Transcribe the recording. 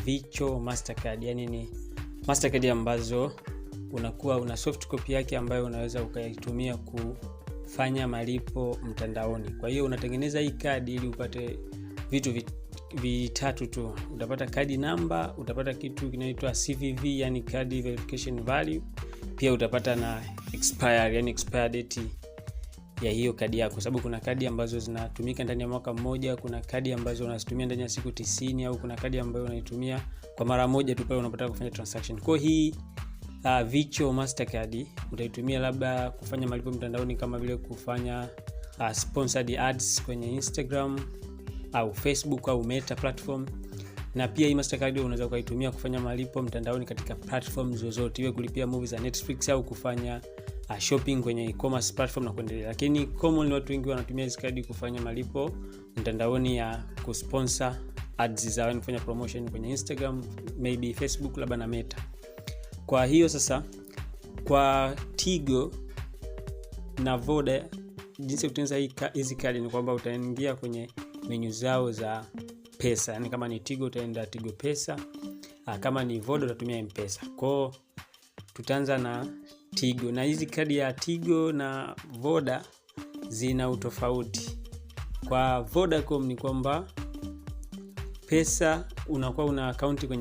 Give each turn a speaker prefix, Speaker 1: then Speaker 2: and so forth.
Speaker 1: Virtual Mastercard, yani ni Mastercard ambazo unakuwa una soft copy yake ambayo unaweza ukaitumia kufanya malipo mtandaoni. Kwa hiyo unatengeneza hii kadi ili upate vitu vitatu tu. Utapata kadi namba, utapata kitu kinaitwa CVV, yani card verification value, pia utapata na expire, yani expire date ya hiyo kadi yako, sababu kuna kadi ambazo zinatumika ndani ya mwaka mmoja, kuna kadi ambazo unazitumia ndani ya siku 90, au kuna kadi ambayo unaitumia kwa mara moja tu pale unapotaka kufanya transaction. Kwa hii Virtual Mastercard utaitumia labda kufanya malipo mtandaoni kama vile kufanya sponsored ads kwenye Instagram au Facebook au Meta platform. Na pia hii Mastercard unaweza ukaitumia kufanya malipo mtandaoni katika platform zozote, iwe kulipia movie za Netflix au kufanya shopping kwenye e-commerce platform na kuendelea. Lakini commonly watu wengi wanatumia hizi kadi kufanya malipo mtandaoni ya kusponsor ads zao, yani kufanya promotion kwenye Instagram, maybe Facebook, labda na Meta. Kwa hiyo sasa kwa Tigo na Voda, jinsi ya kutengeneza hizi kadi ni kwamba utaingia kwenye menu zao za pesa, yani kama ni Tigo utaenda Tigo Pesa, kama ni Voda utatumia M-Pesa. Kwao tutaanza na Tigo, na hizi kadi ya Tigo na Voda zina utofauti. Kwa Vodacom ni kwamba pesa unakuwa una akaunti kwenye